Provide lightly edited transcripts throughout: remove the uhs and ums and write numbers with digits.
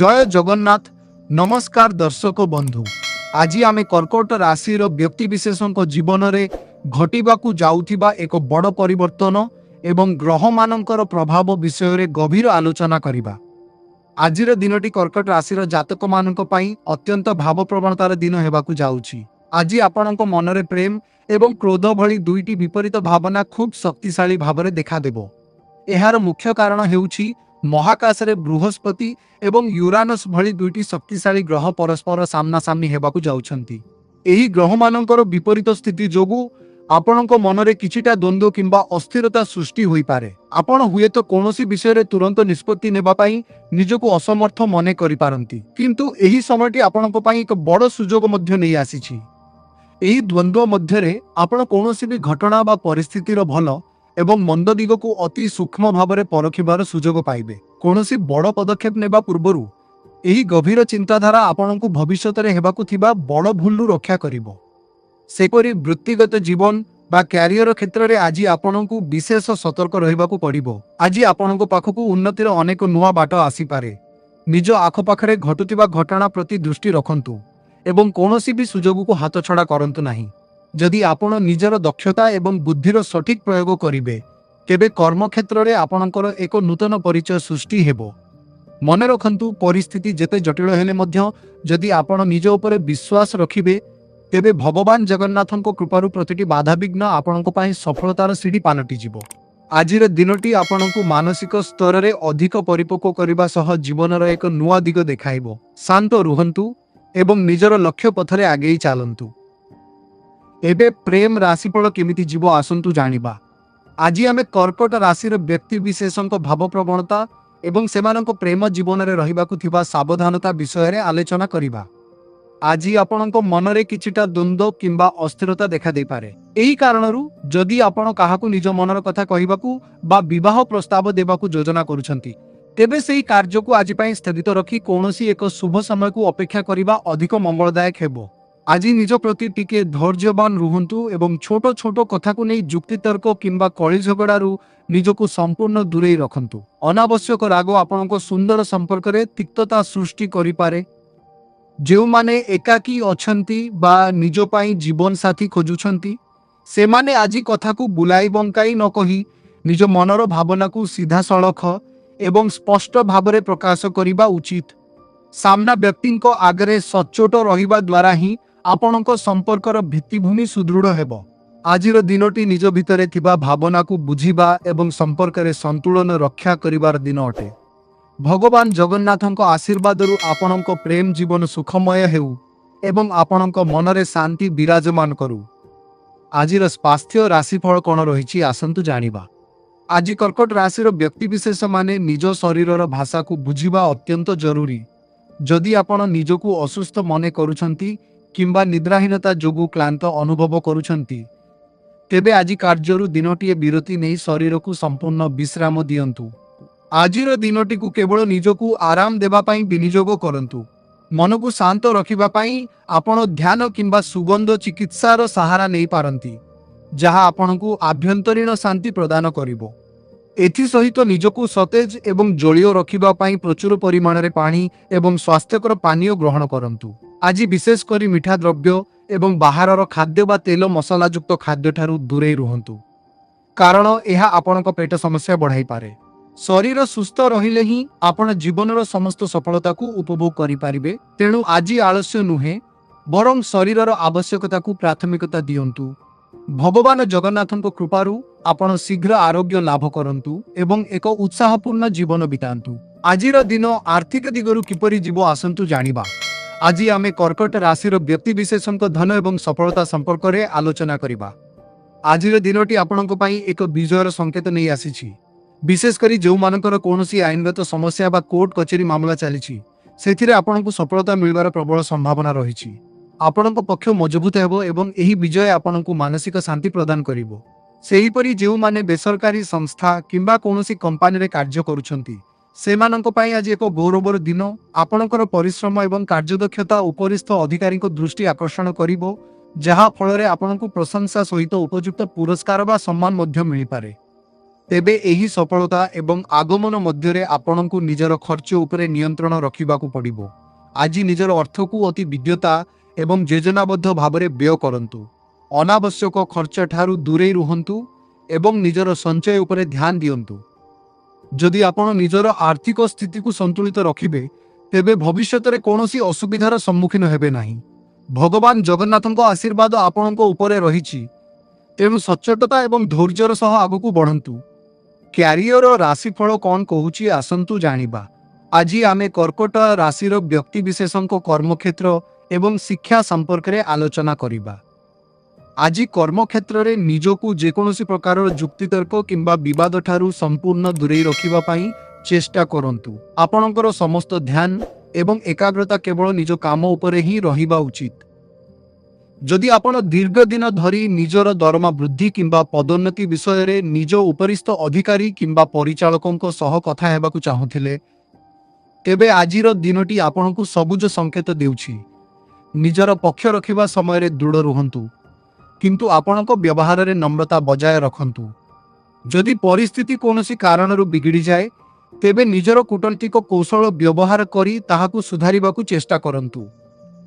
ଜୟ ଜଗନ୍ନାଥ। ନମସ୍କାର ଦର୍ଶକ ବନ୍ଧୁ। ଆଜି ଆମେ କର୍କଟ ରାଶିର ବ୍ୟକ୍ତିବିଶେଷଙ୍କ ଜୀବନରେ ଘଟିବାକୁ ଯାଉଥିବା ଏକ ବଡ଼ ପରିବର୍ତ୍ତନ ଏବଂ ଗ୍ରହମାନଙ୍କର ପ୍ରଭାବ ବିଷୟରେ ଗଭୀର ଆଲୋଚନା କରିବା। ଆଜିର ଦିନଟି କର୍କଟ ରାଶିର ଜାତକମାନଙ୍କ ପାଇଁ ଅତ୍ୟନ୍ତ ଭାବପ୍ରବଣତାର ଦିନ ହେବାକୁ ଯାଉଛି। ଆଜି ଆପଣଙ୍କ ମନରେ ପ୍ରେମ ଏବଂ କ୍ରୋଧ ଭଳି ଦୁଇଟି ବିପରୀତ ଭାବନା ଖୁବ୍ ଶକ୍ତିଶାଳୀ ଭାବରେ ଦେଖାଦେବ। ଏହାର ମୁଖ୍ୟ କାରଣ ହେଉଛି ମହାକାଶରେ ବୃହସ୍ପତି ଏବଂ ୟୁରାନସ୍ ଭଳି ଦୁଇଟି ଶକ୍ତିଶାଳୀ ଗ୍ରହ ପରସ୍ପର ସାମ୍ନାସାମ୍ନି ହେବାକୁ ଯାଉଛନ୍ତି। ଏହି ଗ୍ରହମାନଙ୍କର ବିପରୀତ ସ୍ଥିତି ଯୋଗୁଁ ଆପଣଙ୍କ ମନରେ କିଛିଟା ଦ୍ୱନ୍ଦ୍ୱ କିମ୍ବା ଅସ୍ଥିରତା ସୃଷ୍ଟି ହୋଇପାରେ। ଆପଣ ହୁଏତ କୌଣସି ବିଷୟରେ ତୁରନ୍ତ ନିଷ୍ପତ୍ତି ନେବା ପାଇଁ ନିଜକୁ ଅସମର୍ଥ ମନେ କରିପାରନ୍ତି, କିନ୍ତୁ ଏହି ସମୟଟି ଆପଣଙ୍କ ପାଇଁ ଏକ ବଡ଼ ସୁଯୋଗ ମଧ୍ୟ ନେଇ ଆସିଛି। ଏହି ଦ୍ୱନ୍ଦ୍ୱ ମଧ୍ୟରେ ଆପଣ କୌଣସି ବି ଘଟଣା ବା ପରିସ୍ଥିତିର ଭଲ ଏବଂ ମନ୍ଦ ଦିଗକୁ ଅତି ସୂକ୍ଷ୍ମ ଭାବରେ ପରଖିବାର ସୁଯୋଗ ପାଇବେ। କୌଣସି ବଡ଼ ପଦକ୍ଷେପ ନେବା ପୂର୍ବରୁ ଏହି ଗଭୀର ଚିନ୍ତାଧାରା ଆପଣଙ୍କୁ ଭବିଷ୍ୟତରେ ହେବାକୁ ଥିବା ବଡ଼ ଭୁଲରୁ ରକ୍ଷା କରିବ। ସେପରି ବୃତ୍ତିଗତ ଜୀବନ ବା କ୍ୟାରିୟର କ୍ଷେତ୍ରରେ ଆଜି ଆପଣଙ୍କୁ ବିଶେଷ ସତର୍କ ରହିବାକୁ ପଡ଼ିବ। ଆଜି ଆପଣଙ୍କ ପାଖକୁ ଉନ୍ନତିର ଅନେକ ନୂଆ ବାଟ ଆସିପାରେ। ନିଜ ଆଖପାଖରେ ଘଟୁଥିବା ଘଟଣା ପ୍ରତି ଦୃଷ୍ଟି ରଖନ୍ତୁ ଏବଂ କୌଣସି ବି ସୁଯୋଗକୁ ହାତଛଡ଼ା କରନ୍ତୁ ନାହିଁ। ଯଦି ଆପଣ ନିଜର ଦକ୍ଷତା ଏବଂ ବୁଦ୍ଧିର ସଠିକ୍ ପ୍ରୟୋଗ କରିବେ, ତେବେ କର୍ମକ୍ଷେତ୍ରରେ ଆପଣଙ୍କର ଏକ ନୂତନ ପରିଚୟ ସୃଷ୍ଟି ହେବ। ମନେ ରଖନ୍ତୁ, ପରିସ୍ଥିତି ଯେତେ ଜଟିଳ ହେଲେ ମଧ୍ୟ ଯଦି ଆପଣ ନିଜ ଉପରେ ବିଶ୍ୱାସ ରଖିବେ, ତେବେ ଭଗବାନ ଜଗନ୍ନାଥଙ୍କ କୃପାରୁ ପ୍ରତିଟି ବାଧାବିଘ୍ନ ଆପଣଙ୍କ ପାଇଁ ସଫଳତାର ସିଢ଼ି ପାଲଟିଯିବ। ଆଜିର ଦିନଟି ଆପଣଙ୍କୁ ମାନସିକ ସ୍ତରରେ ଅଧିକ ପରିପକ୍ୱ କରିବା ସହ ଜୀବନର ଏକ ନୂଆ ଦିଗ ଦେଖାଇବ। ଶାନ୍ତ ରୁହନ୍ତୁ ଏବଂ ନିଜର ଲକ୍ଷ୍ୟ ପଥରେ ଆଗେଇ ଚାଲନ୍ତୁ। ଏବେ ପ୍ରେମ ରାଶିଫଳ କେମିତି ଯିବ, ଆସନ୍ତୁ ଜାଣିବା। ଆଜି ଆମେ କର୍କଟ ରାଶିର ବ୍ୟକ୍ତିବିଶେଷଙ୍କ ଭାବପ୍ରବଣତା ଏବଂ ସେମାନଙ୍କ ପ୍ରେମ ଜୀବନରେ ରହିବାକୁ ଥିବା ସାବଧାନତା ବିଷୟରେ ଆଲୋଚନା କରିବା। ଆଜି ଆପଣଙ୍କ ମନରେ କିଛିଟା ଦ୍ୱନ୍ଦ୍ୱ କିମ୍ବା ଅସ୍ଥିରତା ଦେଖାଦେଇପାରେ। ଏହି କାରଣରୁ ଯଦି ଆପଣ କାହାକୁ ନିଜ ମନର କଥା କହିବାକୁ ବା ବିବାହ ପ୍ରସ୍ତାବ ଦେବାକୁ ଯୋଜନା କରୁଛନ୍ତି, ତେବେ ସେହି କାର୍ଯ୍ୟକୁ ଆଜି ପାଇଁ ସ୍ଥଗିତ ରଖି କୌଣସି ଏକ ଶୁଭ ସମୟକୁ ଅପେକ୍ଷା କରିବା ଅଧିକ ମଙ୍ଗଳଦାୟକ ହେବ। ଆଜି ନିଜ ପ୍ରତି ଟିକେ ଧୈର୍ଯ୍ୟବାନ ରୁହନ୍ତୁ ଏବଂ ଛୋଟ ଛୋଟ କଥାକୁ ନେଇ ଯୁକ୍ତିତର୍କ କିମ୍ବା କଳି ଝଗଡ଼ାରୁ ନିଜକୁ ସମ୍ପୂର୍ଣ୍ଣ ଦୂରେଇ ରଖନ୍ତୁ। ଅନାବଶ୍ୟକ ରାଗ ଆପଣଙ୍କ ସୁନ୍ଦର ସମ୍ପର୍କରେ ତିକ୍ତତା ସୃଷ୍ଟି କରିପାରେ। ଯେଉଁମାନେ ଏକାକୀ ଅଛନ୍ତି ବା ନିଜ ପାଇଁ ଜୀବନସାଥୀ ଖୋଜୁଛନ୍ତି, ସେମାନେ ଆଜି କଥାକୁ ବୁଲାଇ ବଙ୍କାଇ ନ କହି ନିଜ ମନର ଭାବନାକୁ ସିଧାସଳଖ ଏବଂ ସ୍ପଷ୍ଟ ଭାବରେ ପ୍ରକାଶ କରିବା ଉଚିତ। ସାମ୍ନା ବ୍ୟକ୍ତିଙ୍କ ଆଗରେ ସଚ୍ଚୋଟ ରହିବା ଦ୍ୱାରା ହିଁ ଆପଣଙ୍କ ସମ୍ପର୍କର ଭିତ୍ତିଭୂମି ସୁଦୃଢ଼ ହେବ। ଆଜିର ଦିନଟି ନିଜ ଭିତରେ ଥିବା ଭାବନାକୁ ବୁଝିବା ଏବଂ ସମ୍ପର୍କରେ ସନ୍ତୁଳନ ରକ୍ଷା କରିବାର ଦିନ ଅଟେ। ଭଗବାନ ଜଗନ୍ନାଥଙ୍କ ଆଶୀର୍ବାଦରୁ ଆପଣଙ୍କ ପ୍ରେମ ଜୀବନ ସୁଖମୟ ହେଉ ଏବଂ ଆପଣଙ୍କ ମନରେ ଶାନ୍ତି ବିରାଜମାନ କରୁ। ଆଜିର ସ୍ୱାସ୍ଥ୍ୟ ରାଶିଫଳ କ'ଣ ରହିଛି, ଆସନ୍ତୁ ଜାଣିବା। ଆଜି କର୍କଟ ରାଶିର ବ୍ୟକ୍ତିବିଶେଷମାନେ ନିଜ ଶରୀରର ଭାଷାକୁ ବୁଝିବା ଅତ୍ୟନ୍ତ ଜରୁରୀ। ଯଦି ଆପଣ ନିଜକୁ ଅସୁସ୍ଥ ମନେ କରୁଛନ୍ତି କିମ୍ବା ନିଦ୍ରାହୀନତା ଯୋଗୁଁ କ୍ଳାନ୍ତ ଅନୁଭବ କରୁଛନ୍ତି, ତେବେ ଆଜି କାର୍ଯ୍ୟରୁ ଦିନଟିଏ ବିରତି ନେଇ ଶରୀରକୁ ସମ୍ପୂର୍ଣ୍ଣ ବିଶ୍ରାମ ଦିଅନ୍ତୁ। ଆଜିର ଦିନଟିକୁ କେବଳ ନିଜକୁ ଆରାମ ଦେବା ପାଇଁ ବିନିଯୋଗ କରନ୍ତୁ। ମନକୁ ଶାନ୍ତ ରଖିବା ପାଇଁ ଆପଣ ଧ୍ୟାନ କିମ୍ବା ସୁଗନ୍ଧ ଚିକିତ୍ସାର ସାହାରା ନେଇପାରନ୍ତି, ଯାହା ଆପଣଙ୍କୁ ଆଭ୍ୟନ୍ତରୀଣ ଶାନ୍ତି ପ୍ରଦାନ କରିବ। ଏଥିସହିତ ନିଜକୁ ସତେଜ ଏବଂ ଜଳୀୟ ରଖିବା ପାଇଁ ପ୍ରଚୁର ପରିମାଣରେ ପାଣି ଏବଂ ସ୍ୱାସ୍ଥ୍ୟକର ପାନୀୟ ଗ୍ରହଣ କରନ୍ତୁ। ଆଜି ବିଶେଷ କରି ମିଠା ଦ୍ରବ୍ୟ ଏବଂ ବାହାରର ଖାଦ୍ୟ ବା ତେଲ ମସଲାଯୁକ୍ତ ଖାଦ୍ୟଠାରୁ ଦୂରେଇ ରୁହନ୍ତୁ, କାରଣ ଏହା ଆପଣଙ୍କ ପେଟ ସମସ୍ୟା ବଢ଼ାଇପାରେ। ଶରୀର ସୁସ୍ଥ ରହିଲେ ହିଁ ଆପଣ ଜୀବନର ସମସ୍ତ ସଫଳତାକୁ ଉପଭୋଗ କରିପାରିବେ। ତେଣୁ ଆଜି ଆଳସ୍ୟ ନୁହେଁ, ବରଂ ଶରୀରର ଆବଶ୍ୟକତାକୁ ପ୍ରାଥମିକତା ଦିଅନ୍ତୁ। ଭଗବାନ ଜଗନ୍ନାଥଙ୍କ କୃପାରୁ ଆପଣ ଶୀଘ୍ର ଆରୋଗ୍ୟ ଲାଭ କରନ୍ତୁ ଏବଂ ଏକ ଉତ୍ସାହପୂର୍ଣ୍ଣ ଜୀବନ ବିତାନ୍ତୁ। ଆଜିର ଦିନ ଆର୍ଥିକ ଦିଗରୁ କିପରି ଯିବ, ଆସନ୍ତୁ ଜାଣିବା। ଆଜି ଆମେ କର୍କଟ ରାଶିର ବ୍ୟକ୍ତିବିଶେଷଙ୍କ ଧନ ଏବଂ ସଫଳତା ସମ୍ପର୍କରେ ଆଲୋଚନା କରିବା। ଆଜିର ଦିନଟି ଆପଣଙ୍କ ପାଇଁ ଏକ ବିଜୟର ସଂକେତ ନେଇ ଆସିଛି। ବିଶେଷ କରି ଯେଉଁମାନଙ୍କର କୌଣସି ଆଇନଗତ ସମସ୍ୟା ବା କୋର୍ଟ କଚେରୀ ମାମଲା ଚାଲିଛି, ସେଥିରେ ଆପଣଙ୍କୁ ସଫଳତା ମିଳିବାର ପ୍ରବଳ ସମ୍ଭାବନା ରହିଛି। ଆପଣଙ୍କ ପକ୍ଷ ମଜବୁତ ହେବ ଏବଂ ଏହି ବିଜୟ ଆପଣଙ୍କୁ ମାନସିକ ଶାନ୍ତି ପ୍ରଦାନ କରିବ। ସେହିପରି ଯେଉଁମାନେ ବେସରକାରୀ ସଂସ୍ଥା କିମ୍ବା କୌଣସି କମ୍ପାନୀରେ କାର୍ଯ୍ୟ କରୁଛନ୍ତି, ସେମାନଙ୍କ ପାଇଁ ଆଜି ଏକ ଗୌରବର ଦିନ। ଆପଣଙ୍କର ପରିଶ୍ରମ ଏବଂ କାର୍ଯ୍ୟଦକ୍ଷତା ଉପରିସ୍ଥ ଅଧିକାରୀଙ୍କ ଦୃଷ୍ଟି ଆକର୍ଷଣ କରିବ, ଯାହା ଫଳରେ ଆପଣଙ୍କୁ ପ୍ରଶଂସା ସହିତ ଉପଯୁକ୍ତ ପୁରସ୍କାର ବା ସମ୍ମାନ ମଧ୍ୟ ମିଳିପାରେ। ତେବେ ଏହି ସଫଳତା ଏବଂ ଆଗମନ ମଧ୍ୟରେ ଆପଣଙ୍କୁ ନିଜର ଖର୍ଚ୍ଚ ଉପରେ ନିୟନ୍ତ୍ରଣ ରଖିବାକୁ ପଡ଼ିବ। ଆଜି ନିଜର ଅର୍ଥକୁ ଅତି ବିଜ୍ଞତା ଏବଂ ଯୋଜନାବଦ୍ଧ ଭାବରେ ବ୍ୟୟ କରନ୍ତୁ। ଅନାବଶ୍ୟକ ଖର୍ଚ୍ଚ ଠାରୁ ଦୂରେଇ ରୁହନ୍ତୁ ଏବଂ ନିଜର ସଞ୍ଚୟ ଉପରେ ଧ୍ୟାନ ଦିଅନ୍ତୁ। ଯଦି ଆପଣ ନିଜର ଆର୍ଥିକ ସ୍ଥିତିକୁ ସନ୍ତୁଳିତ ରଖିବେ, ତେବେ ଭବିଷ୍ୟତରେ କୌଣସି ଅସୁବିଧାର ସମ୍ମୁଖୀନ ହେବେ ନାହିଁ। ଭଗବାନ ଜଗନ୍ନାଥଙ୍କ ଆଶୀର୍ବାଦ ଆପଣଙ୍କ ଉପରେ ରହିଛି, ତେଣୁ ସଚ୍ଚୋଟତା ଏବଂ ଧୈର୍ଯ୍ୟର ସହ ଆଗକୁ ବଢ଼ନ୍ତୁ। କ୍ୟାରିୟର ରାଶିଫଳ କ'ଣ କହୁଛି, ଆସନ୍ତୁ ଜାଣିବା। ଆଜି ଆମେ କର୍କଟ ରାଶିର ବ୍ୟକ୍ତିବିଶେଷଙ୍କ କର୍ମକ୍ଷେତ୍ର ଏବଂ ଶିକ୍ଷା ସମ୍ପର୍କରେ ଆଲୋଚନା କରିବା। ଆଜି କର୍ମକ୍ଷେତ୍ରରେ ନିଜକୁ ଯେକୌଣସି ପ୍ରକାରର ଯୁକ୍ତିତର୍କ କିମ୍ବା ବିବାଦ ଠାରୁ ସମ୍ପୂର୍ଣ୍ଣ ଦୂରେଇ ରଖିବା ପାଇଁ ଚେଷ୍ଟା କରନ୍ତୁ। ଆପଣଙ୍କର ସମସ୍ତ ଧ୍ୟାନ ଏବଂ ଏକାଗ୍ରତା କେବଳ ନିଜ କାମ ଉପରେ ହିଁ ରହିବା ଉଚିତ। ଯଦି ଆପଣ ଦୀର୍ଘ ଦିନ ଧରି ନିଜର ଦରମା ବୃଦ୍ଧି କିମ୍ବା ପଦୋନ୍ନତି ବିଷୟରେ ନିଜ ଉପରିସ୍ଥ ଅଧିକାରୀ କିମ୍ବା ପରିଚାଳକଙ୍କ ସହ କଥା ହେବାକୁ ଚାହୁଁଥିଲେ, ତେବେ ଆଜିର ଦିନଟି ଆପଣଙ୍କୁ ସବୁଜ ସଂକେତ ଦେଉଛି। ନିଜର ପକ୍ଷ ରଖିବା ସମୟରେ ଦୃଢ଼ ରୁହନ୍ତୁ, କିନ୍ତୁ ଆପଣଙ୍କ ବ୍ୟବହାରରେ ନମ୍ରତା ବଜାୟ ରଖନ୍ତୁ। ଯଦି ପରିସ୍ଥିତି କୌଣସି କାରଣରୁ ବିଗିଡ଼ିଯାଏ, ତେବେ ନିଜର କୂଟନୈତିକ କୌଶଳ ବ୍ୟବହାର କରି ତାହାକୁ ସୁଧାରିବାକୁ ଚେଷ୍ଟା କରନ୍ତୁ।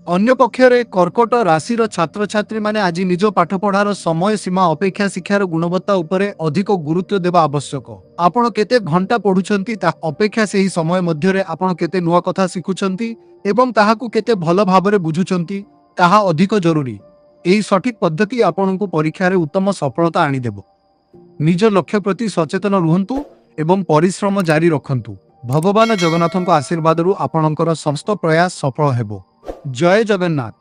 ଅନ୍ୟପକ୍ଷରେ କର୍କଟ ରାଶିର ଛାତ୍ରଛାତ୍ରୀମାନେ ଆଜି ନିଜ ପାଠପଢ଼ାର ସମୟ ସୀମା ଅପେକ୍ଷା ଶିକ୍ଷାର ଗୁଣବତ୍ତା ଉପରେ ଅଧିକ ଗୁରୁତ୍ୱ ଦେବା ଆବଶ୍ୟକ। ଆପଣ କେତେ ଘଣ୍ଟା ପଢୁଛନ୍ତି ତା ଅପେକ୍ଷା ସେହି ସମୟ ମଧ୍ୟରେ ଆପଣ କେତେ ନୂଆ କଥା ଶିଖୁଛନ୍ତି ଏବଂ ତାହାକୁ କେତେ ଭଲ ଭାବରେ ବୁଝୁଛନ୍ତି, ତାହା ଅଧିକ ଜରୁରୀ। ଏହି ସଠିକ ପଦ୍ଧତି ଆପଣଙ୍କୁ ପରୀକ୍ଷାରେ ଉତ୍ତମ ସଫଳତା ଆଣିଦେବ। ନିଜ ଲକ୍ଷ୍ୟ ପ୍ରତି ସଚେତନ ରୁହନ୍ତୁ ଏବଂ ପରିଶ୍ରମ ଜାରି ରଖନ୍ତୁ। ଭଗବାନ ଜଗନ୍ନାଥଙ୍କ ଆଶୀର୍ବାଦରୁ ଆପଣଙ୍କର ସମସ୍ତ ପ୍ରୟାସ ସଫଳ ହେବ। ଜୟ ଜଗନ୍ନାଥ।